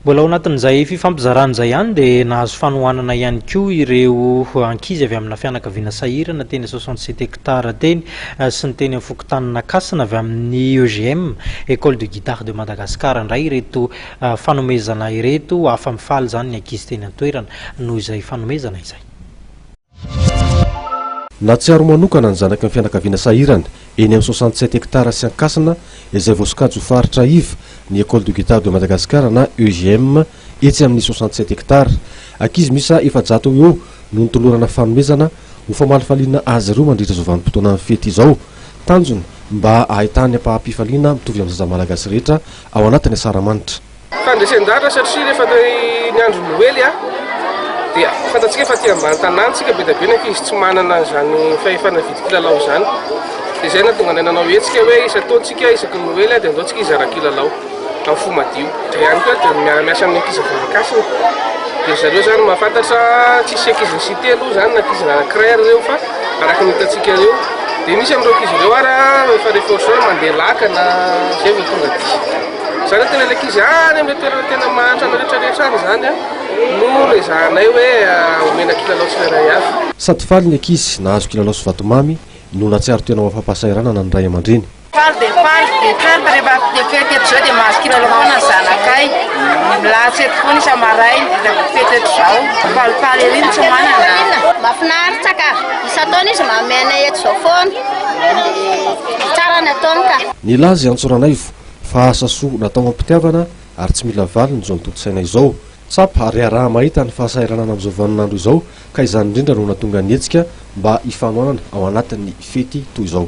Mbola ao anatin'izay fifampizarana izay ihany dia nahazo fanohanana ihany koa ireo ankizy avy amina fianakaviana sahirana teny 67 hectares teny sy ny teny amin'ny fokontanin'Ankasina avy amin'ny EGM, École de Guitare de Madagascar indray ireto fanomezana ireto. Afa-mifaly izany ny ankizy teny an-toerana noho izay fanomezana izay. Nahatsiaro manokana ny zanaky ny fianakaviana sahirana eny amin'ny 67 hectares sy Ankasina izay voasokajy ho faritra iva ny École de Guitare de Madagascar na EGM etsy amin'ny 67 hectares. Ankizy miisa 400 eo eo no notolorana fanomezana ho famalifaliana azy ireo mandritra izao vanim-potoanan'ny fety izao. Tanjona mba ahitany ampaham-pifaliana mitovy amin'ny zaza malagasy rehetra ao anatin'ny asaramanitra. Fandresen-dahatra satria rehefa ny andro Noely dia fantatsika fa aty ambany tanàna tsika be dia be ny ankizy tsy manana an'izany fahefana hividy kilalao izany. Dia izay nahatonga anay nanao hetsika hoe isan-taona tsika isaky ny Noely dia andao tsika hizara kilalao amin'ny fo madio. Izay ihany koa dia miara-miasa amin'ny ankizy avy any Ankasina. Dia zareo izany mahafantatra tsisy ankizin'ny cité aloha izany na ankizy anankiray ary ireo fa araka ny hitantsika ireo dia misy amin'ireo ankizy ireo ary efa rehefa ohatr'izao mandeha lakana izay vao tonga aty. Izany hoe tena ilay ankizy any amin'ilay toerana tena mahantra rehetra rehetra any izany no nezahanay hoe omena kilalao tsirairay avy. Sady faly ny ankizy nahazo kilalao sy vatomamy no nahatsiaro tena ho afa-pahasahiranana ny ray aman-dreny. Faly dia faly dia faly fa rehefa dia fety eto izao dia mahazo kilalao foana ny zanakay. Milahatsa eto foana isa-maraina rehefa vao fety eto izao. Falifaly ery ny tsy manana. Mahafinaritra ka! Isan-taona izy manome anay eto izao foana. Dia tsara ny ataony ka! Nilaza i Antso Ranaivo fa asa soa natao am-pitiavana ary tsy mila valiny izao notontosaina izao. Tsapa ary iaraha-mahita ny fahasahiranana amin'izao vaninandro izao ka izany indrindra no nahatonga ny hetsika mba hifanohanana ao anatin'ny fety toy izao.